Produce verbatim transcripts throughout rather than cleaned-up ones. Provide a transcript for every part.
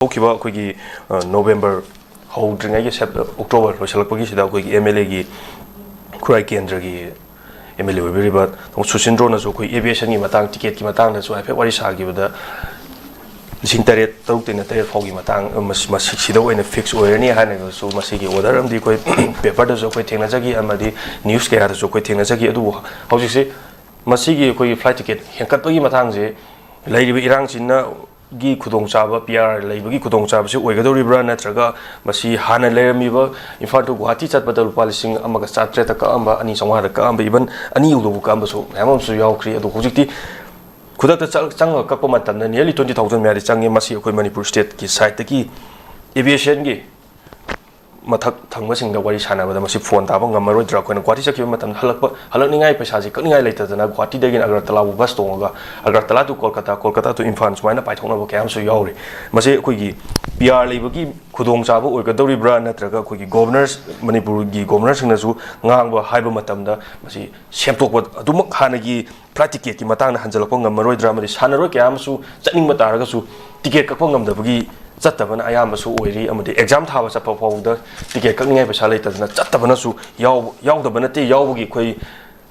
ꯍꯧꯈꯤꯕ ꯑꯩꯈꯣꯏꯒꯤ ꯅꯣꯕꯦꯝꯕꯔ ꯍꯧꯗ꯭ꯔꯤꯉꯩꯒꯤ ꯁꯦꯞ ꯑꯣꯛꯇꯣꯕꯔ ꯂꯣꯏꯁꯤꯜꯂꯛꯄꯒꯤꯁꯤꯗ ꯑꯩꯈꯣꯏꯒꯤ ꯑꯦꯝ ꯑꯦꯜ ꯑꯦꯒꯤ ꯈꯨꯔꯥꯏ ꯀꯦꯟꯗ꯭ꯔꯒꯤ ꯑꯦꯝ ꯑꯦꯜ ꯑꯦ ꯑꯣꯏꯕꯤꯔꯤꯕ ꯇꯥꯃꯣ ꯁꯨꯁꯤꯟꯗ꯭ꯔꯣꯅꯁꯨ ꯑꯩꯈꯣꯏ ꯑꯦꯚꯤꯌꯦꯁꯟꯒꯤ ꯃꯇꯥꯡ, ꯇꯤꯀꯦꯠꯀꯤ ꯃꯇꯥꯡꯗꯁꯨ ꯍꯥꯏꯐꯦꯠ ꯋꯥꯔꯤ ꯁꯥꯈꯤꯕꯗ, ꯂꯤꯁꯤꯡ ꯇꯔꯦꯠ, ꯇꯔꯨꯛꯇꯩꯅ ꯇꯔꯦꯠ ꯐꯥꯎꯒꯤ ꯃꯇꯥꯡ, ꯃꯁꯤꯗ ꯑꯣꯏꯅ ꯐꯤꯛꯁ ꯑꯣꯏꯔꯅꯤ ꯍꯥꯏꯅꯒꯁꯨ ꯃꯁꯤꯒꯤ ꯑꯣꯔꯗꯔ ꯑꯃꯗꯤ ꯑꯩꯈꯣꯏ ꯄꯦꯄꯔꯗꯁꯨ ꯑꯩꯈꯣꯏ ꯊꯦꯡꯅꯖꯈꯤ ꯑꯃꯗꯤ ꯅ꯭ꯌꯨꯁ ꯀꯌꯥꯗꯁꯨ ꯑꯩꯈꯣꯏ ꯊꯦꯡꯅꯖꯈꯤ꯫ ꯑꯗꯨꯕꯨ ꯍꯧꯖꯤꯛꯁꯦ ꯃꯁꯤꯒꯤ ꯑꯩꯈꯣꯏꯒꯤ ꯐ꯭ꯂꯥꯏꯠ ꯇꯤꯀꯦꯠ ꯍꯦꯟꯀꯠꯄꯒꯤ ꯃꯇꯥꯡꯁꯦ ꯂꯩꯔꯤꯕ ꯏꯔꯥꯡꯁꯤꯅ ꯒꯤ ꯈꯨꯗꯣꯡꯆꯥꯕ, ꯄꯤ ꯑꯥꯔ ꯂꯩꯕꯒꯤ ꯈꯨꯗꯣꯡꯆꯥꯕꯁꯤ ꯑꯣꯏꯒꯗꯧꯔꯤꯕ꯭ꯔꯥ, ꯅꯠꯇ꯭ꯔꯒ ꯃꯁꯤ ꯍꯥꯟꯅ ꯂꯩꯔꯝꯃꯤꯕ ꯏꯝꯐꯥꯜ to ꯒꯨꯋꯥꯍꯥꯇꯤ ꯆꯠꯄꯗ ꯂꯨꯄꯥ ꯂꯤꯁꯤꯡ ꯑꯃꯒ ꯆꯥꯇ꯭ꯔꯦꯠꯇ ꯀꯛꯑꯝꯕ, ꯑꯅꯤ ꯆꯥꯝꯃꯉꯥꯗ ꯀꯛꯑꯝꯕ, ꯏꯚꯟ ꯑꯅꯤ ꯌꯧꯗꯧꯕ ꯀꯛꯑꯝꯕꯁꯨ ꯃꯌꯥꯝ ꯑꯃꯁꯨ ꯌꯥꯎꯈ꯭ꯔꯤ꯫ ꯑꯗꯣ ꯍꯧꯖꯤꯛꯇꯤ ꯈꯨꯗꯛꯇ ꯆꯪꯉꯒ ꯀꯛꯄ ꯃꯇꯝꯗ nearly twenty thousand ꯃꯌꯥꯗꯤ ꯆꯪꯉꯦ꯫ ꯃꯁꯤ ꯑꯩꯈꯣꯏ ꯃꯅꯤꯄꯨꯔ ꯁ꯭ꯇꯦꯠꯀꯤ ꯁꯥꯏꯠꯇꯒꯤ ꯑꯦꯚꯤꯌꯦꯁꯟꯒꯤ ꯃꯊꯛ ꯊꯪꯕꯁꯤꯡꯗ ꯋꯥꯔꯤ ꯁꯥꯟꯅꯕꯗ ꯃꯁꯤ ꯐꯣꯟ ꯇꯥꯕ ꯉꯝꯃꯔꯣꯏꯗ꯭ꯔꯥ? ꯑꯩꯈꯣꯏꯅ ꯒꯨꯍꯥꯇꯤ ꯆꯠꯈꯤꯕ ꯃꯇꯝꯗ ꯍꯜꯂꯛꯄ, ꯍꯜꯂꯛꯅꯤꯡꯉꯥꯏ ꯄꯩꯁꯥꯁꯤ ꯀꯛꯅꯤꯡꯉꯥꯏ ꯂꯩꯇꯗꯅ ꯒꯨꯍꯥꯇꯤꯗꯒꯤꯅ ꯑꯒꯔꯇꯂꯥꯕꯨ ꯕꯁ ꯇꯣꯡꯉꯒ ꯑꯒꯔꯇꯂꯥ to ꯀꯣꯜꯀꯇꯥ, ꯀꯣꯜꯀꯇꯥ to ꯏꯝꯐꯥꯜ ꯁꯨꯃꯥꯏꯅ ꯄꯥꯏꯊꯣꯛꯅꯕ ꯀꯌꯥ ꯑꯃꯁꯨ ꯌꯥꯎꯔꯤ꯫ ꯃꯁꯤ ꯑꯩꯈꯣꯏꯒꯤ ꯄꯤ ꯑꯥꯔ ꯂꯩꯕꯒꯤ ꯈꯨꯗꯣꯡꯆꯥꯕ ꯑꯣꯏꯒꯗꯧꯔꯤꯕ꯭ꯔꯥ, ꯅꯠꯇ꯭ꯔꯒ ꯑꯩꯈꯣꯏꯒꯤ ꯒꯣꯕꯔꯅꯔꯁ, ꯃꯅꯤꯄꯨꯔꯒꯤ ꯒꯣꯕꯔꯅꯔꯁꯤꯡꯅꯁꯨ ꯉꯥꯡꯕ ꯍꯥꯏꯕ ꯃꯇꯝꯗ ꯃꯁꯤ ꯁꯦꯝꯗꯣꯛꯄ ꯑꯗꯨꯃꯛ ꯍꯥꯟꯅꯒꯤ ꯐ꯭ꯂꯥꯏꯠ ꯇꯤꯀꯦꯠꯀꯤ ꯃꯇꯥꯡꯗ ꯍꯟꯖꯤꯜꯂꯛꯄ ꯉꯝꯃꯔꯣꯏꯗ꯭ꯔꯥ? ꯑꯃꯗꯤ ꯁꯥꯟꯅꯔꯣꯏ ꯀꯌꯥ ꯑꯃꯁꯨ ꯆꯠꯅꯤꯡꯕ ꯇꯥꯔꯒꯁꯨ ꯇꯤꯀꯦꯠ ꯀꯛꯄ ꯉꯝꯗꯕꯒꯤ ꯆꯠꯇꯕꯅ ꯑꯌꯥꯝꯕꯁꯨ ꯑꯣꯏꯔꯤ, ꯑꯃꯗꯤ ꯑꯦꯛꯖꯥꯝ ꯊꯥꯕ ꯆꯠꯄ ꯐꯥꯎꯕꯗ ꯇꯤꯀꯦꯠ ꯀꯛꯅꯤꯡꯉꯥꯏ ꯄꯩꯁꯥ ꯂꯩꯇꯗꯅ ꯆꯠꯇꯕꯅꯁꯨ ꯌꯥꯎ-, ꯌꯥꯎꯗꯕ ꯅꯠꯇꯦ, ꯌꯥꯎꯕꯒꯤ ꯑꯩꯈꯣꯏ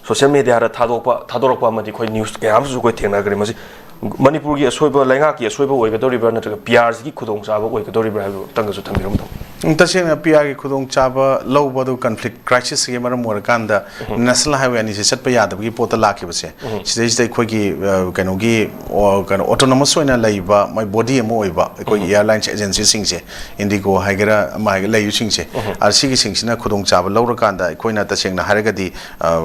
ꯁꯣꯁꯤꯌꯦꯜ ꯃꯦꯗꯤꯌꯥꯗ ꯊꯥꯗꯣꯛꯄ, ꯊꯥꯗꯣꯔꯛꯄ ꯑꯃꯗꯤ ꯑꯩꯈꯣꯏ ꯅ꯭ꯌꯨꯁ ꯀꯌꯥ ꯑꯃꯁꯨ ꯑꯩꯈꯣꯏ ꯊꯦꯡꯅꯈ꯭ꯔꯦ꯫ ꯃꯁꯤ ꯃꯅꯤꯄꯨꯔꯒꯤ ꯑꯁꯣꯏꯕ, ꯂꯩꯉꯥꯛꯀꯤ ꯑꯁꯣꯏꯕ ꯑꯣꯏꯒꯗꯧꯔꯤꯕ꯭ꯔꯥ, ꯅꯠꯇ꯭ꯔꯒ ꯄꯤ ꯑꯥꯔꯁꯤꯒꯤ ꯈꯨꯗꯣꯡꯆꯥꯕ ꯑꯣꯏꯒꯗꯧꯔꯤꯕ꯭ꯔꯥ ꯍꯥꯏꯕꯗꯨ ꯑꯃꯇꯪꯒꯁꯨ ꯊꯝꯕꯤꯔꯝꯃꯨ꯫ ꯎꯝ, ꯇꯁꯦꯡꯅ ꯄꯤ ꯑꯥꯔꯒꯤ ꯈꯨꯗꯣꯡꯆꯥꯕ ꯂꯧꯕ ꯑꯗꯨ ꯀꯟꯐ꯭ꯂꯤꯛ ꯀ꯭ꯔꯥꯏꯁꯤꯁꯁꯤꯒꯤ ꯃꯔꯝ ꯑꯣꯏꯔꯀꯥꯟꯗ ꯅꯦꯁꯅꯦꯜ ꯍꯥꯏꯋꯦ ꯑꯅꯤꯁꯦ ꯆꯠꯄ ꯌꯥꯗꯕꯒꯤ ꯄꯣꯠꯇ ꯂꯥꯛꯈꯤꯕꯁꯦ, ꯁꯤꯗꯩꯁꯤꯗ ꯑꯩꯈꯣꯏꯒꯤ, ꯑ, ꯀꯩꯅꯣꯒꯤ, ꯑꯣ, ꯀꯩꯅꯣ, ꯑꯣꯇꯣꯅꯣꯃꯁ ꯑꯣꯏꯅ ꯂꯩꯕ ꯃꯣꯏ ꯕꯣꯗꯤ ꯑꯃ ꯑꯣꯏꯕ ꯑꯩꯈꯣꯏꯒꯤ ꯑꯦꯌꯥꯔꯂꯥꯏꯟꯁ ꯑꯦꯖꯦꯟꯁꯤꯁꯤꯡꯁꯦ, ꯏꯟꯗꯤꯒꯣ ꯍꯥꯏꯒꯦꯔꯥ ꯑꯃ ꯍꯥꯏꯒꯦꯔꯥ, ꯂꯩꯔꯤꯁꯤꯡꯁꯦ, ꯑ, ꯁꯤꯒꯤꯁꯤꯡꯁꯤꯅ ꯈꯨꯗꯣꯡꯆꯥꯕ ꯂꯧꯔꯀꯥꯟꯗ ꯑꯩꯈꯣꯏꯅ ꯇꯁꯦꯡꯅ ꯍꯥꯏꯔꯒꯗꯤ, ꯑ,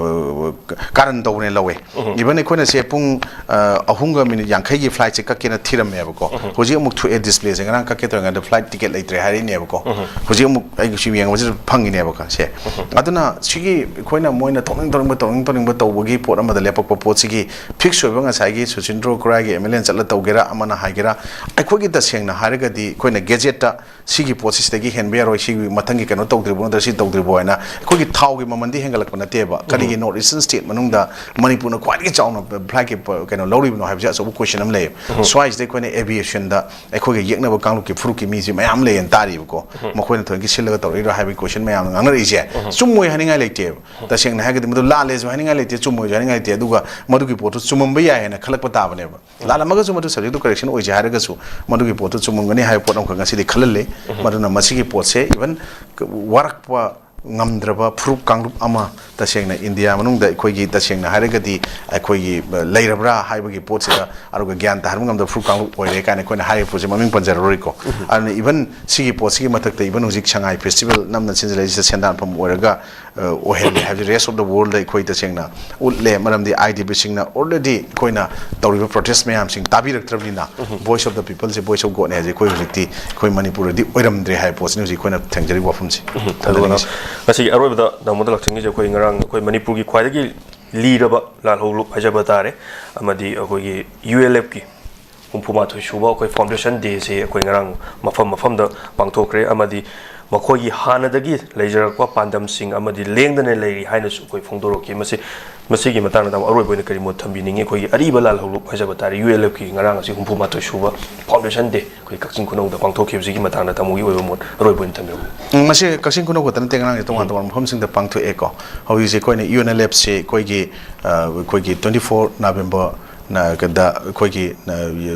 ꯀꯥꯔꯟ ꯇꯧꯕꯅꯦ ꯂꯧꯋꯦ꯫ ꯏꯚꯟ ꯑꯩꯈꯣꯏꯅ ꯁꯦ ꯄꯨꯡ, ꯑ, ꯑꯍꯨꯝꯒ ꯃꯤꯅꯤꯠ ꯌꯥꯡꯈꯩꯒꯤ ꯐ꯭ꯂꯥꯏꯠꯁꯦ ꯀꯛꯀꯦꯅ ꯊꯤꯔꯝꯃꯦꯕꯀꯣ꯫ ꯍꯧꯖꯤꯛ ꯑꯃꯨꯛ ꯊꯣꯛꯑꯦ ꯗꯤꯁꯄ꯭ꯂꯦꯁꯦ, ꯉꯔꯥꯡ ꯀꯛꯀꯦ ꯇꯧꯔꯤꯉꯩꯗ ꯐ꯭ꯂꯥꯏꯠ ꯇꯤꯀꯦꯠ ꯂꯩꯇ꯭ꯔꯦ ꯍꯥꯏꯔꯛꯏꯅꯦꯕꯀꯣ꯫ ꯍꯧꯖꯤꯛ ꯑꯃꯨꯛ ꯑꯩꯒꯤ ꯁꯤ ꯌꯦꯡꯕꯁꯤꯗ ꯐꯪꯉꯤꯅꯦꯕꯀꯣ ꯁꯦ꯫ ꯑꯗꯨꯅ ꯁꯤꯒꯤ ꯑꯩꯈꯣꯏꯅ ꯃꯣꯏꯅ ꯊꯣꯛꯅꯤꯡ ꯊꯣꯛꯅꯤꯡꯕ, ꯇꯧꯅꯤꯡ ꯇꯧꯅꯤꯡꯕ ꯇꯧꯕꯒꯤ ꯄꯣꯠ ꯑꯃꯗ ꯂꯦꯞꯄꯛꯄ ꯄꯣꯠꯁꯤꯒꯤ ꯐꯤꯛꯁ ꯑꯣꯏꯕ, ꯉꯁꯥꯏꯒꯤ ꯁꯨꯆꯤꯟꯗ꯭ꯔꯣ ꯈꯨꯔꯥꯏꯒꯤ ꯑꯦꯝ ꯑꯦꯜ ꯑꯦꯅ ꯆꯠꯂ ꯇꯧꯒꯦꯔꯥ, ꯑꯃꯅ ꯍꯥꯏꯒꯦꯔꯥ, ꯑꯩꯈꯣꯏꯒꯤ ꯇꯁꯦꯡꯅ ꯍꯥꯏꯔꯒꯗꯤ ꯑꯩꯈꯣꯏꯅ ꯒꯦꯖꯦꯠꯇ ꯁꯤꯒꯤ ꯄꯣꯠꯁꯤ ꯁꯤꯗꯒꯤ ꯍꯦꯟꯕ ꯌꯥꯔꯣꯏ, ꯁꯤꯒꯤ ꯃꯊꯪꯒꯤ ꯀꯩꯅꯣ ꯇꯧꯗ꯭ꯔꯤꯕꯣ ꯅꯠꯇ꯭ꯔꯒ ꯁꯤ ꯇꯧꯗ꯭ꯔꯤꯕꯣ ꯍꯥꯏꯅ ꯑꯩꯈꯣꯏꯒꯤ ꯊꯥꯎꯒꯤ ꯃꯃꯜꯗꯤ ꯍꯦꯟꯒꯠꯂꯛꯄ ꯅꯠꯇꯦꯕ꯫ ꯀꯔꯤꯒꯤ ꯅꯣꯔꯠ ꯏꯁꯇꯔꯟ ꯁ꯭ꯇꯦꯠ ꯃꯅꯨꯡꯗ ꯃꯅꯤꯄꯨꯔꯅ ꯈ꯭ꯋꯥꯏꯗꯒꯤ ꯆꯥꯎꯅ ꯐ꯭ꯂꯥꯏꯠꯀꯤ ꯀꯩꯅꯣ ꯂꯧꯔꯤꯕꯅꯣ ꯍꯥꯏꯕꯁꯤ ꯑꯆꯧꯕ ꯀꯣꯏꯁꯟ ꯑꯃ ꯂꯩꯌꯦꯕ꯫ ꯁ꯭ꯋꯥꯏꯁꯤꯗ ꯑꯩꯈꯣꯏꯅ ꯑꯦꯚꯤꯌꯦꯁꯟꯗ ꯑꯩꯈꯣꯏꯒ ꯌꯦꯛꯅꯕ ꯀꯥꯡꯂꯨꯞꯀꯤ ꯐꯨꯔꯨꯞꯀꯤ ꯃꯤꯁꯤ ꯃꯌꯥꯝ ꯂꯩꯌꯦꯅ ꯇꯥꯔꯤꯕꯀꯣ꯫ ꯃꯈꯣꯏꯅ ꯊꯣꯏꯒꯤ ꯁꯤꯜꯂꯒ ꯇꯧꯔꯛꯏꯔꯣ ꯍꯥꯏꯕꯒꯤ ꯀꯣꯏꯁꯟ ꯃꯌꯥꯝꯅ ꯉꯥꯡꯅꯔꯛꯏꯁꯦ ꯆꯨꯝꯃꯣꯏ ꯍꯥꯏꯅꯤꯡꯉꯥꯏ ꯂꯩꯇꯦꯕ꯫ ꯇꯁꯦꯡꯅ ꯍꯥꯏꯔꯒꯗꯤ ꯃꯗꯨ ꯂꯥꯜꯂꯦꯁꯨ ꯍꯥꯏꯅꯤꯡꯉꯥꯏ ꯂꯩꯇꯦ, ꯆꯨꯝꯃꯣꯏꯁꯨ ꯍꯥꯏꯅꯤꯡꯉꯥꯏ ꯂꯩꯇꯦ꯫ ꯑꯗꯨꯒ ꯃꯗꯨꯒꯤ ꯄꯣꯠꯇꯨ ꯆꯨꯝꯃꯝꯕ ꯌꯥꯏ ꯍꯥꯏꯅ ꯈꯜꯂꯛꯄ ꯇꯥꯕꯅꯦꯕ꯫ ꯂꯥꯜꯂꯝꯃꯒꯁꯨ ꯃꯗꯨ subject to correction ꯑꯣꯏꯁꯦ ꯍꯥꯏꯔꯒꯁꯨ ꯃꯗꯨꯒꯤ ꯄꯣꯠꯇꯨ ꯆꯨꯝꯃꯝꯒꯅꯤ ꯍꯥꯏꯕ ꯄꯣꯠ ꯑꯃꯈꯛ ꯉꯁꯤꯗꯤ ꯈꯜꯍꯜꯂꯤ꯫ ꯃꯗꯨꯅ ꯃꯁꯤꯒꯤ ꯄꯣꯠꯁꯦ even ꯋꯥꯔꯛꯄ ꯉꯝꯗ꯭ꯔꯕ ꯐꯨꯔꯨꯞ ꯀꯥꯡꯂꯨꯞ ꯑꯃ ꯇꯁꯦꯡꯅ ꯏꯟꯗꯤꯌꯥ ꯃꯅꯨꯡꯗ ꯑꯩꯈꯣꯏꯒꯤ ꯇꯁꯦꯡꯅ ꯍꯥꯏꯔꯒꯗꯤ ꯑꯩꯈꯣꯏꯒꯤ ꯂꯩꯔꯕ꯭ꯔꯥ ꯍꯥꯏꯕꯒꯤ ꯄꯣꯠꯁꯤꯗ ꯑꯗꯨꯒ ꯒ꯭ꯌꯥꯟ ꯇꯥꯍꯟꯕ ꯉꯝꯗꯕ ꯐꯨꯔꯨꯞ ꯀꯥꯡꯂꯨꯞ ꯑꯣꯏꯔꯦ ꯀꯥꯏꯅ ꯑꯩꯈꯣꯏꯅ ꯍꯥꯏꯔꯤꯕ ꯄꯣꯠꯁꯦ ꯃꯃꯤꯡ ꯄꯟꯖꯔꯔꯣꯏꯀꯣ꯫ ꯑꯗꯨꯅ even ꯁꯤꯒꯤ ꯄꯣꯠꯁꯤꯒꯤ ꯃꯊꯛꯇ even ꯍꯧꯖꯤꯛ ꯁꯉꯥꯏ ꯐꯦꯁꯇꯤꯚꯦꯜ ꯅꯝꯅ ꯁꯤꯟꯖꯜꯂꯛꯏꯁꯤꯗ ꯁꯦꯟꯗꯥꯟꯐꯝ ꯑꯣꯏꯔꯒ ꯑ, ꯑꯣꯏꯍꯜꯂꯦ ꯍꯥꯏꯕꯁꯤ rest of the worldꯗ ꯑꯩꯈꯣꯏ ꯇꯁꯦꯡꯅ ꯎꯠꯂꯦ꯫ ꯃꯔꯝꯗꯤ ꯑꯥꯏ ꯗꯤ ꯕꯤꯁꯤꯡꯅ already ꯑꯩꯈꯣꯏꯅ ꯇꯧꯔꯤꯕ protest ꯃꯌꯥꯝꯁꯤꯡ ꯇꯥꯕꯤꯔꯛꯇ꯭ꯔꯕꯅꯤꯅ voice of the peopleꯁꯦ voice of Godꯅꯦ ꯍꯥꯏꯁꯦ ꯑꯩꯈꯣꯏ ꯍꯧꯖꯤꯛꯇꯤ ꯑꯩꯈꯣꯏ ꯃꯅꯤꯄꯨꯔꯗꯗꯤ ꯑꯣꯏꯔꯝꯗ꯭ꯔꯦ ꯍꯥꯏꯕ ꯄꯣꯠꯁꯤꯅ ꯍꯧꯖꯤꯛ ꯑꯩꯈꯣꯏꯅ ꯊꯦꯡꯖꯔꯤꯕ ꯋꯥꯐꯝꯁꯦ꯫ ꯑꯗꯨꯒ ꯊꯝꯖꯅꯤꯡꯉꯤꯁꯦ꯫ ꯉꯁꯤꯒꯤ ꯑꯔꯣꯏꯕꯗ ꯗꯥꯃꯣꯗ ꯂꯥꯛꯆꯅꯤꯡꯉꯤꯁꯦ ꯑꯩꯈꯣꯏ ꯉꯔꯥꯡ ꯑꯩꯈꯣꯏ ꯃꯅꯤꯄꯨꯔꯒꯤ ꯈ꯭ꯋꯥꯏꯗꯒꯤ ꯂꯤꯔꯕ ꯂꯥꯜꯍꯧꯂꯨꯞ ꯍꯥꯏꯖꯕ ꯇꯥꯔꯦ, ꯑꯃꯗꯤ ꯑꯩꯈꯣꯏꯒꯤ ꯌꯨ ꯑꯦꯜ ꯑꯦꯐꯀꯤ ꯍꯨꯝꯐꯨ ꯃꯥꯊꯣꯏ ꯁꯨꯕ ꯑꯩꯈꯣꯏ foundation dayꯁꯦ ꯑꯩꯈꯣꯏ ꯉꯔꯥꯡ ꯃꯐꯝ ꯃꯐꯝꯗ ꯄꯥꯡꯊꯣꯛꯈ꯭ꯔꯦ꯫ ꯑꯃꯗꯤ ꯃꯈꯣꯏꯒꯤ ꯍꯥꯟꯅꯗꯒꯤ ꯂꯩꯖꯔꯛꯄ ꯄꯥꯟꯗꯝꯁꯤꯡ ꯑꯃꯗꯤ ꯂꯦꯡꯗꯅ ꯂꯩꯔꯤ ꯍꯥꯏꯅꯁꯨ ꯑꯩꯈꯣꯏ ꯐꯣꯡꯗꯣꯔꯛꯈꯤ꯫ ꯃꯁꯤ, ꯃꯁꯤꯒꯤ ꯃꯇꯥꯡꯗ ꯇꯥꯃꯣ ꯑꯔꯣꯏꯕ ꯑꯣꯏꯅ ꯀꯔꯤ ꯃꯣꯠ ꯊꯝꯕꯤꯅꯤꯡꯉꯤ? ꯑꯩꯈꯣꯏꯒꯤ ꯑꯔꯤꯕ ꯂꯥꯜꯍꯧꯂꯨꯞ ꯍꯥꯏꯖꯕ ꯇꯥꯔꯦ, ꯌꯨ ꯑꯦꯜ ꯑꯦꯐꯀꯤ ꯉꯔꯥꯡ ꯑꯁꯤ ꯍꯨꯝꯐꯨ ꯃꯥꯊꯣꯏ ꯁꯨꯕ foundation day ꯑꯩꯈꯣꯏ ꯀꯛꯆꯤꯡ ꯈꯨꯅꯧꯗ ꯄꯥꯡꯊꯣꯛꯈꯤꯕꯁꯤꯒꯤ ꯃꯇꯥꯡꯗ ꯇꯥꯃꯣꯒꯤ ꯑꯣꯏꯕ ꯃꯣꯠ ꯑꯔꯣꯏꯕ ꯑꯣꯏꯅ ꯊꯝꯕꯤꯔꯝꯃꯨ꯫ ꯎꯝ, ꯃꯁꯤ ꯀꯛꯆꯤꯡ ꯈꯨꯅꯧ ꯈꯛꯇ ꯅꯠꯇꯦ, ꯉꯔꯥꯡꯁꯦ ꯇꯣꯉꯥꯟ ꯇꯣꯉꯥꯟꯕ ꯃꯐꯝꯁꯤꯡꯗ ꯄꯥꯡꯊꯣꯛꯑꯦꯀꯣ꯫ ꯍꯧꯖꯤꯛꯁꯦ ꯑꯩꯈꯣꯏꯅ ꯌꯨ ꯑꯦꯟ ꯑꯦꯜ ꯑꯦꯐꯁꯦ ꯑꯩꯈꯣꯏꯒꯤ, ꯑ, ꯑꯩꯈꯣꯏꯒꯤ twenty four November ꯅ-, ꯀꯗ ꯑꯩꯈꯣꯏꯒꯤ, ꯅ-,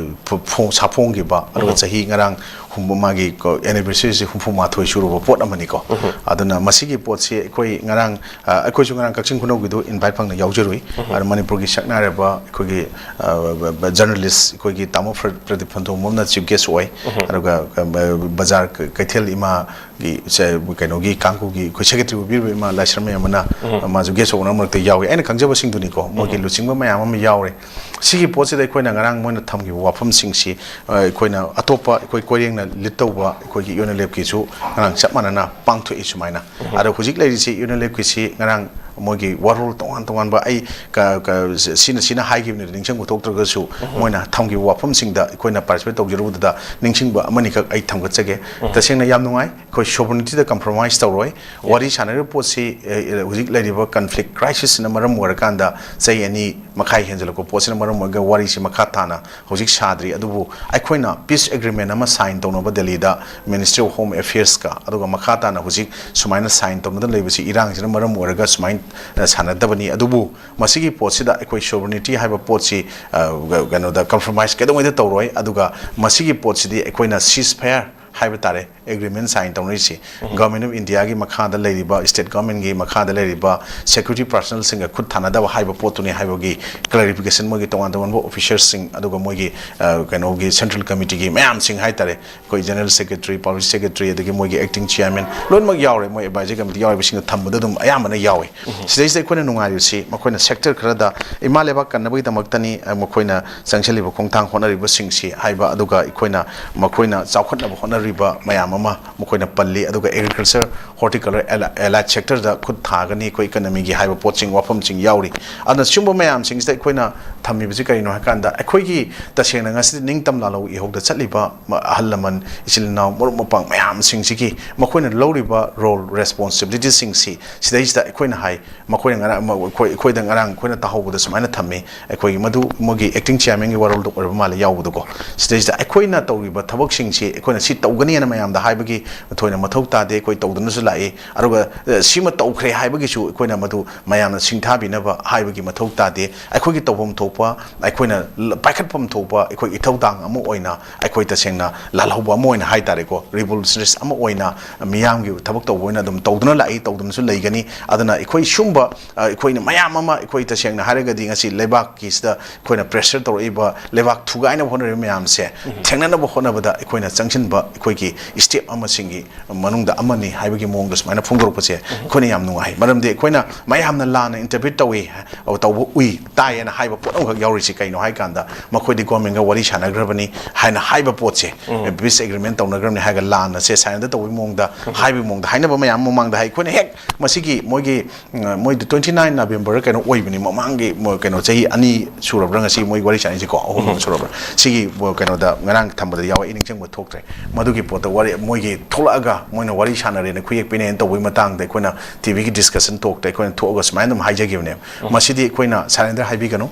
ꯐꯣ-, ꯐꯣꯡ-, ꯁꯥꯐꯣꯡꯈꯤꯕ, ꯑꯗꯨꯒ ꯆꯍꯤ ꯉꯔꯥꯡ ꯍꯨꯝꯐꯨ, ꯃꯥꯒꯤ ꯀꯣ-, anniversaryꯁꯦ ꯍꯨꯝꯐꯨ ꯃꯥꯊꯣꯏ ꯁꯨꯔꯕ ꯄꯣꯠ ꯑꯃꯅꯤꯀꯣ꯫ ꯑꯗꯨꯅ ꯃꯁꯤꯒꯤ ꯄꯣꯠꯁꯤ ꯑꯩꯈꯣꯏ ꯉꯔꯥꯡ, ꯑ, ꯑꯩꯈꯣꯏꯁꯨ ꯉꯔꯥꯡ ꯀꯛꯆꯤꯡ ꯈꯨꯅꯧꯒꯤꯗꯨ invite ꯐꯪꯅ ꯌꯥꯎꯖꯔꯨꯏ꯫ ꯑꯗꯨ ꯃꯅꯤꯄꯨꯔꯒꯤ ꯁꯛꯅꯥꯏꯔꯕ ꯑꯩꯈꯣꯏꯒꯤ, ꯑ, ꯕ-, ꯕ-, journalist ꯑꯩꯈꯣꯏꯒꯤ ꯇꯥꯃꯣ ꯄ꯭ꯔ-, ꯄ꯭ꯔꯗꯤꯞ ꯐꯟꯗꯣꯡꯕꯝꯅ chief guest ꯑꯣꯏ꯫ ꯑꯗꯨꯒ, ꯑ, ꯕ-, ꯕꯖꯥꯔ ꯀ-, ꯀꯩꯊꯦꯜ ꯏꯃꯥ ꯒꯤ ꯁꯦ-, ꯀꯩꯅꯣꯒꯤ ꯀꯥꯡꯕꯨꯒꯤ ꯑꯩꯈꯣꯏ secretary ꯑꯣꯏꯕꯤꯔꯤꯕ ꯏꯃꯥ ꯂꯥꯏꯁ꯭ꯔꯝ ꯃꯌꯥꯝ ꯑꯃꯅ ꯃꯥꯁꯨ guest of honour ꯃꯔꯛꯇ ꯌꯥꯎꯏ꯫ ꯑꯩꯅ ꯈꯪꯖꯕꯁꯤꯡꯗꯨꯅꯤꯀꯣ, ꯃꯣꯏꯒꯤ ꯂꯨꯆꯤꯡꯕ ꯃꯌꯥꯝ ꯑꯃ ꯌꯥꯎꯔꯦ꯫ ꯁꯤꯒꯤ ꯄꯣꯠꯁꯤꯗ ꯑꯩꯈꯣꯏꯅ ꯉꯔꯥꯡ ꯃꯣꯏꯅ ꯊꯝꯈꯤꯕ ꯋꯥꯐꯝꯁꯤꯡꯁꯤ, ꯑ, ꯑꯩꯈꯣꯏꯅ ꯑꯇꯣꯞꯄ ꯑꯩꯈꯣꯏ ꯀꯣꯏꯔꯦꯡ ꯂꯤꯠ ꯇꯧꯕ ꯑꯩꯈꯣꯏꯒꯤ ꯌꯨꯅꯤꯂꯦꯞꯀꯤꯁꯨ ꯉꯔꯥꯡ ꯆꯞ ꯃꯥꯟꯅꯅ ꯄꯥꯡꯊꯣꯛꯏ ꯁꯨꯃꯥꯏꯅ꯫ ꯑꯗꯣ ꯍꯧꯖꯤꯛ ꯂꯩꯔꯤꯁꯤ ꯌꯨꯅꯤꯂꯦꯞꯀꯤꯁꯤ ꯉꯔꯥꯡ ꯃꯣꯏꯒꯤ ꯋꯥꯔꯣꯜ ꯇꯣꯉꯥꯟ ꯇꯣꯉꯥꯟꯕ ꯑꯩ ꯀ- ꯀ- ꯁꯤꯅ ꯁꯤꯅ ꯍꯥꯏꯈꯤꯕꯅꯤꯗ ꯅꯤꯡꯁꯤꯡꯕ ꯊꯣꯛꯇ꯭ꯔꯒꯁꯨ ꯃꯣꯏꯅ ꯊꯝꯈꯤꯕ ꯋꯥꯐꯝꯁꯤꯡꯗ ꯑꯩꯈꯣꯏꯅ ꯄꯥꯔꯇꯤꯁꯤꯄꯦꯠ ꯇꯧꯖꯔꯨꯕꯗꯨꯗ ꯅꯤꯡꯁꯤꯡꯕ ꯑꯃꯅꯤꯈꯛ ꯑꯩ ꯊꯝꯒꯠꯆꯒꯦ꯫ ꯇꯁꯦꯡꯅ ꯌꯥꯝ ꯅꯨꯡꯉꯥꯏ꯫ ꯑꯩꯈꯣꯏ ꯁꯣꯕꯔꯅꯤꯇꯤꯗ ꯀꯝꯄ꯭ꯔꯣꯃꯥꯏꯁ ꯇꯧꯔꯣꯏ꯫ ꯋꯥꯔꯤ ꯁꯥꯟꯅꯔꯤꯕ ꯄꯣꯠꯁꯤ ꯑꯦ, ꯍꯧꯖꯤꯛ ꯂꯩꯔꯤꯕ ꯀꯟꯐ꯭ꯂꯤꯛ ꯀ꯭ꯔꯥꯏꯁꯤꯁꯁꯤꯅ ꯃꯔꯝ ꯑꯣꯏꯔꯀꯥꯟꯗ ꯆꯍꯤ ꯑꯅꯤ ꯃꯈꯥꯏ ꯍꯦꯟꯖꯜꯂꯛꯄ ꯄꯣꯠꯁꯤꯅ ꯃꯔꯝ ꯑꯣꯏꯔꯒ ꯋꯥꯔꯤꯁꯤ ꯃꯈꯥ ꯇꯥꯅ ꯍꯧꯖꯤꯛ ꯁꯥꯗ꯭ꯔꯤ꯫ ꯑꯗꯨꯕꯨ ꯑꯩꯈꯣꯏꯅ ꯄꯤꯁ ꯑꯦꯒ꯭ꯔꯤꯃꯦꯟ ꯑꯃ ꯁꯥꯏꯟ ꯇꯧꯅꯕ ꯗꯦꯜꯂꯤꯗ ꯃꯤꯅꯤꯁꯇ꯭ꯔꯤ ꯑꯣꯐ ꯍꯣꯝ ꯑꯦꯐꯤꯌꯔꯁꯀ, ꯑꯗꯨꯒ ꯃꯈꯥ ꯇꯥꯅ ꯍꯧꯖꯤꯛ ꯁꯨꯃꯥꯏꯅ ꯁꯥꯏꯟ ꯇꯧꯅꯗꯅ ꯂꯩꯕꯁꯤ ꯏꯔꯥꯡꯁꯤꯅ ꯃꯔꯝ ꯑꯣꯏꯔꯒ ꯁꯨꯃꯥꯏꯅ ꯁꯥꯟꯅꯗꯕꯅꯤ꯫ ꯑꯗꯨꯕꯨ ꯃꯁꯤꯒꯤ ꯄꯣꯠꯁꯤꯗ ꯑꯩꯈꯣꯏ ꯁꯣꯕꯔꯅꯤꯇꯤ ꯍꯥꯏꯕ ꯄꯣꯠꯁꯤ ꯑ, ꯀꯩꯅꯣꯗ ꯀꯝꯄ꯭ꯔꯣꯃꯥꯏꯁ ꯀꯩꯗꯧꯉꯩꯗ ꯇꯧꯔꯣꯏ꯫ ꯑꯗꯨꯒ ꯃꯁꯤꯒꯤ ꯄꯣꯠꯁꯤꯗꯤ ꯑꯩꯈꯣꯏꯅ ꯁꯤꯁ ꯐꯌꯥꯔ ꯍꯥꯏꯕ ꯇꯥꯔꯦ, ꯑꯦꯒ꯭ꯔꯤꯃꯦꯟ ꯁꯥꯏꯟ ꯇꯧꯅꯔꯤꯁꯤ ꯒꯚꯔꯟꯃꯦꯟ ꯑꯣꯐ ꯏꯟꯗꯤꯌꯥꯒꯤ ꯃꯈꯥꯗ ꯂꯩꯔꯤꯕ, ꯁ꯭ꯇꯦꯠ ꯒꯚꯔꯟꯃꯦꯟꯒꯤ ꯃꯈꯥꯗ ꯂꯩꯔꯤꯕ ꯁꯦꯀ꯭ꯌꯨꯔꯤꯇꯤ ꯄꯥꯔꯁꯅꯦꯜꯁꯤꯡꯒ ꯈꯨꯠ ꯊꯥꯅꯗꯕ ꯍꯥꯏꯕ ꯄꯣꯠꯇꯨꯅꯤ ꯍꯥꯏꯕꯒꯤ ꯀ꯭ꯂꯦꯔꯤꯐꯤꯀꯦꯁꯟ ꯃꯣꯏꯒꯤ ꯇꯣꯉꯥꯟ ꯇꯣꯉꯥꯟꯕ ꯑꯣꯐꯤꯁꯔꯁꯤꯡ, ꯑꯗꯨꯒ ꯃꯣꯏꯒꯤ ꯑ, ꯀꯩꯅꯣꯒꯤ ꯁꯦꯟꯇ꯭ꯔꯦꯜ ꯀꯃꯤꯇꯤꯒꯤ ꯃꯌꯥꯝꯁꯤꯡ ꯍꯥꯏꯇꯥꯔꯦ, ꯑꯩꯈꯣꯏ ꯖꯦꯅꯔꯦꯜ ꯁꯦꯀ꯭ꯔꯦꯇꯔꯤ, ꯄꯕ꯭ꯂꯤꯛ ꯁꯦꯀ꯭ꯔꯦꯇꯔꯤ, ꯑꯗꯒꯤ ꯃꯣꯏꯒꯤ ꯑꯦꯛꯇꯤꯡ ꯆꯤꯌꯥꯔꯃꯦꯟ ꯂꯣꯏꯅꯃꯛ ꯌꯥꯎꯔꯦ꯫ ꯃꯣꯏ ꯑꯦꯗꯚꯥꯏꯖꯔꯤ ꯀꯃꯤꯇꯤ ꯌꯥꯎꯔꯤꯕꯁꯤꯡꯗ ꯊꯝꯕꯗ ꯑꯗꯨꯝ ꯑꯌꯥꯝꯕꯅ ꯌꯥꯎꯏ꯫ ꯁꯤꯗꯩꯁꯤꯗ ꯑꯩꯈꯣꯏꯅ ꯅꯨꯡꯉꯥꯏꯔꯤꯕꯁꯤ ꯃꯈꯣꯏꯅ ꯁꯦꯛꯇꯔ ꯈꯔꯗ ꯏꯃꯥ ꯂꯩꯕꯥꯛ ꯀꯟꯅꯕꯒꯤꯗꯃꯛꯇꯅꯤ, ꯑ, ꯃꯈꯣꯏꯅ ꯆꯪꯁꯤꯜꯂꯤꯕ ꯈꯣꯡꯊꯥꯡ ꯍꯣꯠꯅꯔꯤꯕꯁꯤꯡꯁꯤ ꯍꯥꯏꯕ, ꯑꯗꯨꯒ ꯑꯩꯈꯣꯏꯅ ꯃꯈꯣꯏꯅ ꯆꯥꯎꯈꯠꯅꯕ ꯍꯣꯠꯅꯔꯤꯕ ꯃꯌꯥꯝ ꯑꯃ ꯃꯈꯣꯏꯅ ꯄꯜꯂꯤ꯫ ꯑꯗꯨꯒ ꯑꯦꯒ꯭ꯔꯤꯀꯜꯆꯔ, ꯍꯣꯔꯇꯤꯀꯜꯆꯔ, ꯑꯦꯂꯥꯏꯠ ꯁꯦꯛꯇꯔꯗ ꯈꯨꯠ ꯊꯥꯒꯅꯤ ꯑꯩꯈꯣꯏ ꯏꯀꯅꯃꯤꯒꯤ ꯍꯥꯏꯕ ꯄꯣꯠꯁꯤꯡ, ꯋꯥꯐꯝꯁꯤꯡ ꯌꯥꯎꯔꯤ꯫ ꯑꯗꯨꯅ ꯁꯤꯒꯨꯝꯕ ꯃꯌꯥꯝꯁꯤꯡꯁꯤꯗ ꯑꯩꯈꯣꯏꯅ ꯊꯝꯃꯤꯕꯁꯤ ꯀꯔꯤꯅꯣ ꯍꯥꯏ ꯀꯥꯟꯗ, ꯑꯩꯈꯣꯏꯒꯤ ꯇꯁꯦꯡꯅ ꯉꯁꯤꯗꯤ ꯅꯤꯡꯇꯝ ꯂꯥꯜꯍꯧ ꯏꯍꯧꯗ ꯆꯠꯂꯤꯕ ꯃ-, ꯑꯍꯜ ꯂꯃꯟ, ꯏꯆꯤꯜ ꯏꯅꯥꯎ, ꯃꯔꯨꯞ ꯃꯄꯥꯡ ꯃꯌꯥꯝꯁꯤꯡꯁꯤꯒꯤ ꯃꯈꯣꯏꯅ ꯂꯧꯔꯤꯕ ꯔꯣꯜ, ꯔꯦꯁꯄꯣꯟꯁꯤꯕꯤꯂꯤꯇꯤꯁꯤꯡꯁꯤ ꯁꯤꯗꯩꯁꯤꯗ ꯑꯩꯈꯣꯏꯅ ꯍꯥꯏ, ꯃꯈꯣꯏꯅ ꯉꯔꯥꯡ, ꯃ-, ꯑꯩꯈꯣꯏ, ꯑꯩꯈꯣꯏꯗ ꯉꯔꯥꯡ ꯑꯩꯈꯣꯏꯅ ꯇꯥꯍꯧꯕꯗ ꯁꯨꯃꯥꯏꯅ ꯊꯝꯃꯤ, ꯑꯩꯈꯣꯏꯒꯤ ꯃꯗꯨ ꯃꯣꯏꯒꯤ ꯑꯦꯛꯇꯤꯡ ꯆꯤꯌꯥꯔꯃꯦꯟꯒꯤ ꯋꯥꯔꯣꯜꯗ ꯑꯣꯏꯔꯕ ꯃꯥꯜꯂꯦ ꯌꯥꯎꯕꯗꯀꯣ꯫ ꯁꯤꯗꯩꯁꯤꯗ ꯑꯩꯈꯣꯏꯅ ꯇꯧꯔꯤꯕ ꯊꯕꯛꯁꯤꯡꯁꯤ ꯑꯩꯈꯣꯏꯅ ꯁꯤ ꯇꯧꯒꯅꯤ ꯍꯥꯏꯅ ꯃꯌꯥꯝꯗ ꯍꯥꯏꯕꯒꯤ ꯊꯣꯏꯅ ꯃꯊꯧ ꯇꯥꯗꯦ, ꯑꯩꯈꯣꯏ ꯇꯧꯗꯨꯅꯁꯨ ꯂꯥꯛꯏ꯫ ꯑꯗꯨꯒ, ꯑ, ꯁꯤꯃ ꯇꯧꯈ꯭ꯔꯦ ꯍꯥꯏꯕꯒꯤꯁꯨ ꯑꯩꯈꯣꯏꯅ ꯃꯗꯨ ꯃꯌꯥꯝꯅ ꯁꯤꯡꯊꯥꯕꯤꯅꯕ ꯍꯥꯏꯕꯒꯤ ꯃꯊꯧ ꯇꯥꯗꯦ꯫ ꯑꯩꯈꯣꯏꯒꯤ ꯇꯧꯐꯝ ꯊꯣꯛꯄ, ꯑꯩꯈꯣꯏꯅ ꯂ-, ꯄꯥꯏꯈꯠꯐꯝ ꯊꯣꯛꯄ ꯑꯩꯈꯣꯏ ꯏꯊꯧꯗꯥꯡ ꯑꯃ ꯑꯣꯏꯅ, ꯑꯩꯈꯣꯏ ꯇꯁꯦꯡꯅ ꯂꯥꯜꯍꯧꯕ ꯑꯃ ꯑꯣꯏꯅ ꯍꯥꯏ ꯇꯥꯔꯦꯀꯣ, ꯔꯤꯚꯣꯂꯨꯁꯅꯔꯤꯁ ꯑꯃ ꯑꯣꯏꯅ ꯃꯤꯌꯥꯝꯒꯤ ꯊꯕꯛ ꯇꯧꯕ ꯑꯣꯏꯅ ꯑꯗꯨꯝ ꯇꯧꯗꯨꯅ ꯂꯥꯛꯏ, ꯇꯧꯗꯨꯅꯁꯨ ꯂꯩꯒꯅꯤ꯫ ꯑꯗꯨꯅ ꯑꯩꯈꯣꯏ ꯁꯨꯝꯕ, ꯑ, ꯑꯩꯈꯣꯏꯅ ꯃꯌꯥꯝ ꯑꯃ, ꯑꯩꯈꯣꯏ ꯇꯁꯦꯡꯅ ꯍꯥꯏꯔꯒꯗꯤ ꯉꯁꯤ ꯂꯩꯕꯥꯛꯀꯤꯁꯤꯗ ꯑꯩꯈꯣꯏꯅ ꯄ꯭ꯔꯦꯁꯔ ꯇꯧꯔꯛꯏꯕ, ꯂꯩꯕꯥꯛ ꯊꯨꯒꯥꯏꯅꯕ ꯍꯣꯠꯅꯔꯤꯕ ꯃꯌꯥꯝꯁꯦ ꯊꯦꯡꯅꯅꯕ ꯍꯣꯠꯅꯕꯗ ꯑꯩꯈꯣꯏꯅ ꯆꯪꯁꯤꯟꯕ ꯑꯩꯈꯣꯏꯒꯤ ꯆꯦꯞ ꯑꯃꯁꯤꯡꯒꯤ ꯃꯅꯨꯡꯗ ꯑꯃꯅꯤ ꯍꯥꯏꯕꯒꯤ ꯃꯑꯣꯡꯗ ꯁꯨꯃꯥꯏꯅ ꯐꯣꯡꯗꯣꯔꯛꯄꯁꯦ ꯑꯩꯈꯣꯏꯅ ꯌꯥꯝ ꯅꯨꯡꯉꯥꯏ꯫ ꯃꯔꯝꯗꯤ ꯑꯩꯈꯣꯏꯅ ꯃꯌꯥꯝꯅ ꯂꯥꯟꯅ interpret ꯇꯧꯏ, ꯇꯧꯕ ꯎꯏ, ꯇꯥꯏꯌꯦꯅ ꯍꯥꯏꯕ ꯄꯣꯠ ꯑꯃꯈꯛ ꯌꯥꯎꯔꯤꯁꯤ ꯀꯩꯅꯣ ꯍꯥꯏ ꯀꯥꯟꯗ, ꯃꯈꯣꯏꯗꯤ government ꯒ ꯋꯥꯔꯤ ꯁꯥꯟꯅꯈ꯭ꯔꯕꯅꯤ ꯍꯥꯏꯅ ꯍꯥꯏꯕ ꯄꯣꯠꯁꯦ, peace agreement ꯇꯧꯅꯈ꯭ꯔꯕꯅꯤ ꯍꯥꯏꯔꯒ ꯂꯥꯟꯅ ꯁꯦ surrender ꯇꯧꯕꯒꯤ ꯃꯑꯣꯡꯗ, ꯍꯥꯏꯕꯒꯤ ꯃꯑꯣꯡꯗ ꯍꯥꯏꯅꯕ ꯃꯌꯥꯝ ꯃꯃꯥꯡꯗ ꯍꯥꯏ꯫ ꯑꯩꯈꯣꯏꯅ ꯍꯦꯛ ꯃꯁꯤꯒꯤ ꯃꯣꯏꯒꯤ, ꯎꯝ, ꯃꯣꯏꯗꯤ twenty nine November ꯀꯩꯅꯣ ꯑꯣꯏꯕꯅꯤ, ꯃꯃꯥꯡꯒꯤ ꯃꯣꯏ ꯀꯩꯅꯣ ꯆꯍꯤ ꯑꯅꯤ ꯁꯨꯔꯕ꯭ꯔꯥ ꯉꯁꯤ ꯃꯣꯏ ꯋꯥꯔꯤ ꯁꯥꯟꯅꯩꯁꯤꯀꯣ, ꯑꯍꯨꯝ ꯁꯨꯔꯕ꯭ꯔꯥ? ꯁꯤꯒꯤ, ꯃꯣꯏ ꯀꯩꯅꯣꯗ ꯉꯔꯥꯡ ꯊꯝꯕꯗ ꯌꯥꯎꯋꯦ, ꯑꯩ ꯅꯤꯡꯁꯤꯡꯕ ꯊꯣꯛꯇ꯭ꯔꯦ꯫ ꯃꯗꯨꯒꯤ ꯄꯣꯠꯇ ꯋꯥꯔꯤ ꯃꯣꯏꯒꯤ ꯊꯣꯛꯂꯛꯑꯒ ꯃꯣꯏꯅ ꯋꯥꯔꯤ ꯁꯥꯟꯅꯔꯦꯅ, ꯈꯨꯌꯦꯛ ꯄꯤꯅꯩꯅ ꯇꯧꯕꯒꯤ ꯃꯇꯥꯡꯗ ꯑꯩꯈꯣꯏꯅ T V ꯒꯤ discussion talk ꯇ ꯑꯩꯈꯣꯏꯅ ꯊꯣꯛꯑꯒ ꯁꯨꯃꯥꯏꯅ ꯑꯗꯨꯝ ꯍꯥꯏꯖꯈꯤꯕꯅꯦꯕ꯫ ꯃꯁꯤꯗꯤ ꯑꯩꯈꯣꯏꯅ surrender ꯍꯥꯏꯕꯤꯒꯅꯨ,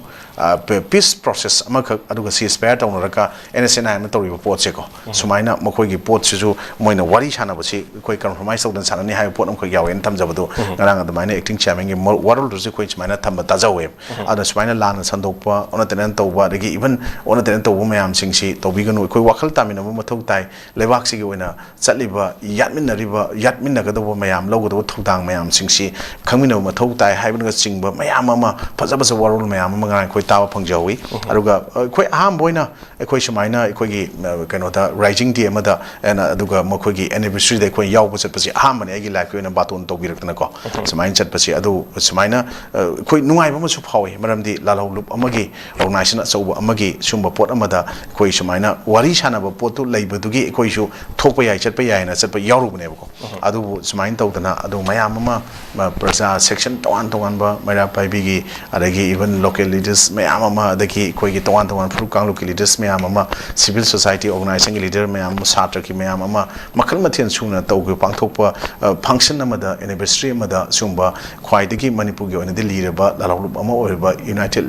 peace process ꯑꯃꯈꯛ, ꯑꯗꯨꯒ ceasefire ꯇꯧꯅꯔꯒ NSCN IM ꯅ ꯇꯧꯔꯤꯕ ꯄꯣꯠꯁꯦꯀꯣ, ꯁꯨꯃꯥꯏꯅ ꯃꯈꯣꯏꯒꯤ ꯄꯣꯠꯁꯤꯁꯨ ꯃꯣꯏꯅ ꯋꯥꯔꯤ ꯁꯥꯟꯅꯕꯁꯤ ꯑꯩꯈꯣꯏ compromise ꯇꯧꯗꯅ ꯁꯥꯟꯅꯅꯤ ꯍꯥꯏꯕ ꯄꯣꯠ ꯑꯃꯈꯛ ꯌꯥꯎꯋꯦꯅ ꯊꯝꯖꯕꯗꯨ, ꯉꯔꯥꯡ ꯑꯗꯨꯃꯥꯏꯅ acting chairman ꯒꯤ ꯃ-, ꯋꯥꯔꯣꯜꯗꯨꯁꯨ ꯑꯩꯈꯣꯏ ꯁꯨꯃꯥꯏꯅ ꯊꯝꯕ ꯇꯥꯖꯍꯧꯋꯦꯕ꯫ ꯑꯗꯨꯅ ꯁꯨꯃꯥꯏꯅ ꯂꯥꯟꯅ ꯁꯟꯗꯣꯛꯄ, ꯑꯣꯟꯅ ꯇꯩꯅꯅ ꯇꯧꯕ, ꯑꯗꯒꯤ even ꯑꯣꯟꯅ ꯇꯩꯅꯅ ꯇꯧꯕ ꯃꯌꯥꯝꯁꯤꯡꯁꯤ ꯇꯧꯕꯤꯒꯅꯨ, ꯑꯩꯈꯣꯏ ꯋꯥꯈꯜ ꯇꯥꯃꯤꯟꯅꯕ ꯃꯊꯧ ꯇꯥꯏ꯫ ꯂꯩꯕꯥꯛꯁꯤꯒꯤ ꯑꯣꯏꯅ ꯆꯠꯂꯤꯕ, ꯌꯥꯠꯃꯤꯟꯅꯔꯤꯕ, ꯌꯥꯠꯃꯤꯟꯅꯒꯗꯧꯕ ꯃꯌꯥꯝ, ꯂꯧꯒꯗꯧꯕ ꯊꯧꯗꯥꯡ ꯃꯌꯥꯝꯁꯤꯡꯁꯤ ꯈꯪꯃꯤꯟꯅꯕ ꯃꯊꯧ ꯇꯥꯏ ꯍꯥꯏꯕꯅꯆꯤꯡꯕ ꯃꯌꯥꯝ ꯑꯃ, ꯐꯖ ꯐꯖꯕ ꯋꯥꯔꯣꯜ ꯃꯌꯥꯝ ꯑꯃ ꯉꯔꯥꯡ ꯑꯩꯈꯣꯏ ꯇꯥꯕ ꯐꯪꯖꯍꯧꯋꯤ꯫ ꯑꯗꯨꯒ, ꯑ, ꯑꯩꯈꯣꯏ ꯑꯍꯥꯟꯕ ꯑꯣꯏꯅ ꯑꯩꯈꯣꯏ ꯁꯨꯃꯥꯏꯅ ꯑꯩꯈꯣꯏꯒꯤ, ꯑ, ꯀꯩꯅꯣꯗ, rising day ꯑꯃꯗ, ꯑꯩꯅ, ꯑꯗꯨꯒ ꯃꯈꯣꯏꯒꯤ anniversary ꯗ ꯑꯩꯈꯣꯏ ꯌꯥꯎꯕ ꯆꯠꯄꯁꯤ ꯑꯍꯥꯟꯕꯅꯦ ꯑꯩꯒꯤ life ꯀꯤ ꯑꯣꯏꯅ ꯕꯥꯇꯣꯟ ꯇꯧꯕꯤꯔꯛꯇꯅꯀꯣ꯫ ꯁꯨꯃꯥꯏꯅ ꯆꯠꯄꯁꯤ, ꯑꯗꯨ ꯁꯨꯃꯥꯏꯅ, ꯑ, ꯑꯩꯈꯣꯏ ꯅꯨꯡꯉꯥꯏꯕ ꯑꯃꯁꯨ ꯐꯥꯎꯏ, ꯃꯔꯝꯗꯤ ꯂꯥꯜꯍꯧꯂꯨꯞ ꯑꯃꯒꯤ, organization ꯑꯆꯧꯕ ꯑꯃꯒꯤ ꯁꯨꯝꯕ ꯄꯣꯠ ꯑꯃꯗ ꯑꯩꯈꯣꯏ ꯁꯨꯃꯥꯏꯅ ꯋꯥꯔꯤ ꯁꯥꯟꯅꯕ ꯄꯣꯠꯇꯨ ꯂꯩꯕꯗꯨꯒꯤ ꯑꯩꯈꯣꯏꯁꯨ ꯊꯣꯛꯄ ꯌꯥꯏ, ꯆꯠꯄ ꯌꯥꯏꯅ ꯆꯠꯄ ꯌꯥꯎꯔꯨꯕꯅꯦꯕꯀꯣ꯫ ꯑꯗꯨꯕꯨ ꯁꯨꯃꯥꯏꯅ ꯇꯧꯗꯅ, ꯑꯗꯨ ꯃꯌꯥꯝ ꯑꯃ, ꯃ-, ꯄ꯭ꯔꯖꯥ section ꯇꯣꯉꯥꯟ ꯇꯣꯉꯥꯟꯕ, ꯃꯩꯔꯥ ꯄꯥꯏꯕꯤꯒꯤ, ꯑꯗꯒꯤ even local leaders ꯃꯌꯥꯝ ꯑꯃ, ꯑꯗꯒꯤ ꯑꯩꯈꯣꯏꯒꯤ ꯇꯣꯉꯥꯟ ꯇꯣꯉꯥꯟꯕ ꯐꯨꯔꯨꯞ ꯀꯥꯡꯂꯨꯞꯀꯤ leaders ꯃꯌꯥꯝ ꯑꯃ, civil society organization ꯒꯤ leader ꯃꯌꯥꯝ ꯑꯃ, ꯁꯥꯇ꯭ꯔꯒꯤ ꯃꯌꯥꯝ ꯑꯃ, ꯃꯈꯜ ꯃꯊꯦꯜ ꯁꯨꯅ ꯇꯧꯈꯤꯕ, ꯄꯥꯡꯊꯣꯛꯄ, ꯑ, function ꯑꯃꯗ, anniversary ꯑꯃꯗ ꯁꯤꯒꯨꯝꯕ ꯈ꯭ꯋꯥꯏꯗꯒꯤ ꯃꯅꯤꯄꯨꯔꯒꯤ ꯑꯣꯏꯅꯗꯤ ꯂꯤꯔꯕ ꯂꯥꯜꯍꯧꯂꯨꯞ ꯑꯃ ꯑꯣꯏꯔꯤꯕ United,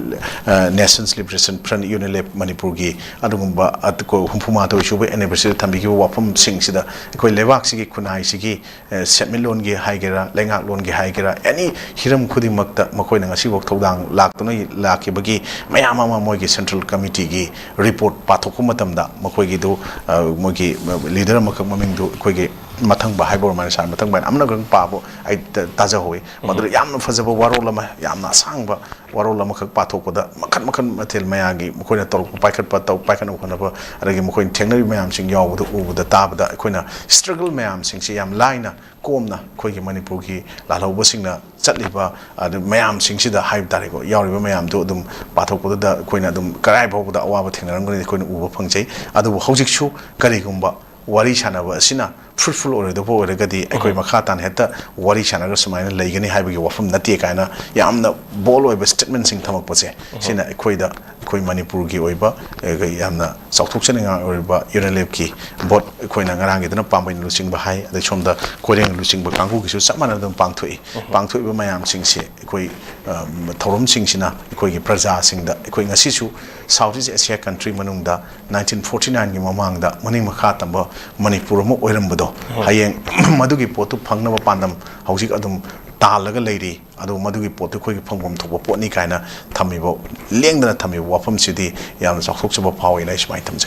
ꯑ, Nations Liberation Front, UNLF ꯃꯅꯤꯄꯨꯔꯒꯤ ꯑꯗꯨꯒꯨꯝꯕ ꯑꯠ-, ꯀꯣ-, ꯍꯨꯝꯐꯨ ꯃꯥꯊꯣꯏ ꯁꯨꯕ anniversary ꯗ ꯊꯝꯕꯤꯈꯤꯕ ꯋꯥꯐꯝꯁꯤꯡꯁꯤꯗ ꯑꯩꯈꯣꯏ ꯂꯩꯕꯥꯛꯁꯤꯒꯤ ꯈꯨꯟꯅꯥꯏꯁꯤꯒꯤ, ꯑ, ꯁꯦꯟꯃꯤꯠꯂꯣꯟꯒꯤ ꯍꯥꯏꯒꯦꯔꯥ, ꯂꯩꯉꯥꯛꯂꯣꯟꯒꯤ ꯍꯥꯏꯒꯦꯔꯥ, any ꯍꯤꯔꯝ ꯈꯨꯗꯤꯡꯃꯛꯇ ꯃꯈꯣꯏꯅ ꯉꯁꯤꯐꯥꯎ ꯊꯧꯗꯥꯡ ꯂꯥꯛꯇꯨꯅ ꯂꯥꯛꯈꯤꯕꯒꯤ ꯃꯌꯥꯝ ꯑꯃ ꯃꯣꯏꯒꯤ central committee ꯒꯤ report ꯄꯥꯊꯣꯛꯄ ꯃꯇꯝꯗ ꯃꯈꯣꯏꯒꯤꯗꯨ, ꯑ, ꯃꯣꯏꯒꯤ, ꯑ, leader ꯑꯃꯈꯛ ꯃꯃꯤꯡꯗꯨ ꯑꯩꯈꯣꯏꯒꯤ ꯃꯊꯪꯕ ꯍꯥꯏꯕ ꯑꯣꯏꯔꯃꯥꯏꯅ ꯁꯥꯔ, ꯃꯊꯪꯕ ꯍꯥꯏꯅ ꯑꯃꯅ ꯈꯪ ꯄꯥꯕ ꯑꯩ ꯇ- ꯇꯥꯖꯍꯧꯋꯤ꯫ ꯃꯗꯨꯗ ꯌꯥꯝꯅ ꯐꯖꯕ ꯋꯥꯔꯣꯜ ꯑꯃ, ꯌꯥꯝꯅ ꯑꯁꯥꯡꯕ ꯋꯥꯔꯣꯜ ꯑꯃꯈꯛ ꯄꯥꯊꯣꯛꯄꯗ, ꯃꯈꯜ ꯃꯈꯜ ꯃꯊꯦꯜ ꯃꯌꯥꯝꯒꯤ ꯃꯈꯣꯏꯅ ꯇꯧꯔꯛꯄ, ꯄꯥꯏꯈꯠꯄ, ꯇꯧ ꯄꯥꯏꯈꯠꯅꯕ ꯍꯣꯠꯅꯕ, ꯑꯗꯒꯤ ꯃꯈꯣꯏꯅ ꯊꯦꯡꯅꯔꯤꯕ ꯃꯌꯥꯝꯁꯤꯡ ꯌꯥꯎꯕꯗ, ꯎꯕꯗ, ꯇꯥꯕꯗ, ꯑꯩꯈꯣꯏꯅ ꯁ꯭ꯇ꯭ꯔꯒꯜ ꯃꯌꯥꯝꯁꯤꯡꯁꯤ ꯌꯥꯝ ꯂꯥꯏꯅ, ꯀꯣꯝꯅ ꯑꯩꯈꯣꯏꯒꯤ ꯃꯅꯤꯄꯨꯔꯒꯤ ꯂꯥꯜꯍꯧꯕꯁꯤꯡꯅ ꯆꯠꯂꯤꯕ ꯑꯗꯨ ꯃꯌꯥꯝꯁꯤꯡꯁꯤꯗ ꯍꯥꯏꯕ ꯇꯥꯔꯦꯀꯣ, ꯌꯥꯎꯔꯤꯕ ꯃꯌꯥꯝꯗꯨ ꯑꯗꯨꯝ ꯄꯥꯊꯣꯛꯄꯗꯨꯗ ꯑꯩꯈꯣꯏꯅ ꯑꯗꯨꯝ ꯀꯔꯥꯏ ꯐꯥꯎꯕꯗ ꯑꯋꯥꯕ ꯊꯦꯡꯅꯔꯝꯒꯅꯤ ꯑꯩꯈꯣꯏꯅ ꯎꯕ ꯐꯪꯖꯩ꯫ ꯑꯗꯨꯕꯨ ꯍꯧꯖꯤꯛꯁꯨ ꯀꯔꯤꯒꯨꯝꯕ ꯋꯥꯔꯤ ꯁꯥꯟꯅꯕ ꯑꯁꯤꯅ ꯐ꯭ꯔꯨꯠꯐꯨꯜ ꯑꯣꯏꯔꯣꯏꯗꯕ ꯑꯣꯏꯔꯒꯗꯤ, ꯑꯩꯈꯣꯏ ꯃꯈꯥ ꯇꯥꯅ ꯍꯦꯛꯇ ꯋꯥꯔꯤ ꯁꯥꯟꯅꯔꯒ ꯁꯨꯃꯥꯏꯅ ꯂꯩꯒꯅꯤ ꯍꯥꯏꯕꯒꯤ ꯋꯥꯐꯝ ꯅꯠꯇꯦ ꯀꯥꯏꯅ ꯌꯥꯝꯅ ꯕꯣꯜ ꯑꯣꯏꯕ ꯁ꯭ꯇꯦꯠꯃꯦꯟꯁꯤꯡ ꯊꯝꯃꯛꯄꯁꯦ, ꯁꯤꯅ ꯑꯩꯈꯣꯏꯗ, ꯑꯩꯈꯣꯏ ꯃꯅꯤꯄꯨꯔꯒꯤ ꯑꯣꯏꯕ, ꯑꯩꯈꯣꯏ ꯌꯥꯝꯅ ꯆꯥꯎꯊꯣꯛꯆꯅꯤꯡꯉꯥꯏ ꯑꯣꯏꯔꯤꯕ ꯌꯨꯅꯥꯏꯂꯦꯞꯀꯤ ꯕꯣꯠ, ꯑꯩꯈꯣꯏꯅ ꯉꯔꯥꯡꯒꯤꯗꯨꯅ ꯄꯥꯝꯕꯩꯅ ꯂꯨꯆꯤꯡꯕ ꯍꯥꯏ, ꯑꯗꯩ ꯁꯣꯝꯗ ꯀꯣꯏꯔꯦꯡ ꯂꯨꯆꯤꯡꯕ ꯀꯥꯡꯕꯨꯒꯤꯁꯨ ꯆꯞ ꯃꯥꯟꯅꯅ ꯑꯗꯨꯝ ꯄꯥꯡꯊꯣꯛꯏ꯫ ꯄꯥꯡꯊꯣꯛꯏꯕ ꯃꯌꯥꯝꯁꯤꯡꯁꯦ ꯑꯩꯈꯣꯏ, ꯑ, ꯊꯧꯔꯝꯁꯤꯡꯁꯤꯅ ꯑꯩꯈꯣꯏꯒꯤ ꯄ꯭ꯔꯖꯥꯁꯤꯡꯗ, ꯑꯩꯈꯣꯏ ꯉꯁꯤꯁꯨ ꯁꯥꯎꯠ ꯏꯁ ꯑꯦꯁꯤꯌꯥ ꯀꯟꯇ꯭ꯔꯤ ꯃꯅꯨꯡꯗ ꯅꯥꯏꯟꯇꯤꯟ ꯐꯣꯔꯇꯤ ꯅꯥꯏꯟꯒꯤ ꯃꯃꯥꯡꯗ ꯃꯅꯤꯡ ꯃꯈꯥ ꯇꯝꯕ ꯃꯅꯤꯄꯨꯔ ꯑꯃ ꯑꯣꯏꯔꯝꯕꯗꯣ, ꯍꯣꯏ꯫ ꯍꯌꯦꯡ ꯃꯗꯨꯒꯤ ꯄꯣꯠꯇꯨ ꯐꯪꯅꯕ ꯄꯥꯟꯗꯝ ꯍꯧꯖꯤꯛ ꯑꯗꯨꯝ ꯇꯥꯜꯂꯒ ꯂꯩꯔꯤ꯫ ꯑꯗꯨ ꯃꯗꯨꯒꯤ ꯄꯣꯠꯇꯨ ꯑꯩꯈꯣꯏꯒꯤ ꯐꯪꯐꯝ ꯊꯣꯛꯄ ꯄꯣꯠꯅꯤ ꯀꯥꯏꯅ ꯊꯝꯃꯤꯕ, ꯂꯦꯡꯗꯅ ꯊꯝꯃꯤꯕ ꯋꯥꯐꯝꯁꯤꯗꯤ ꯌꯥꯝꯅ ꯆꯥꯎꯊꯣꯛꯆꯕ ꯐꯥꯎꯏꯅ ꯑꯩ ꯁꯨꯃꯥꯏꯅ ꯊꯝꯖꯒꯦ꯫